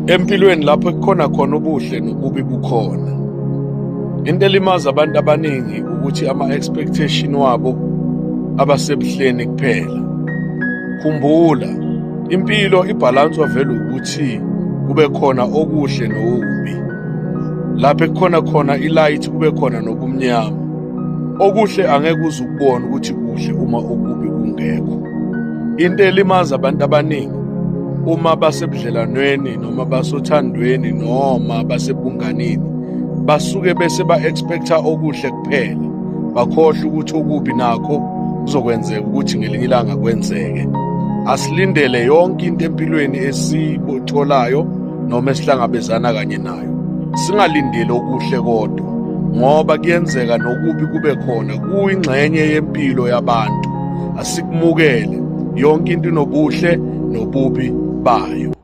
Empilweni lapho kukhona khona ubuhle nobubi bukhona. Into elimaza abantu abaningi ukuthi ama-expectation wabo abasebuhleni kuphela. Khumbula, impilo ibhalanswa vele ukuthi kube khona okuhle nokubi. Lapho ekukhona khona i-light kube khona nobumnyama. Okuhle angeke uze ukubone ukuthi kuhle uma okubi kungekho. Into elimaza abantu abaningi uma basebudlelanweni noma basothandweni noma basebunganini basuke bese ba-expecta okuhle kuphela, bakhohlwa ukuthi okubi nakho kuzokwenzeka ukuthi ngelinye ilanga kwenzeke. Asilindele yonke into empilweni esiyitholayo noma esihlangabezana kanye nayo, singalindeli okuhle kodwa, ngoba kuyenzeka nokubi kube khona, kuyingxenye yempilo yabantu. Asikumukele, yonke into inobuhle nobubi bayo.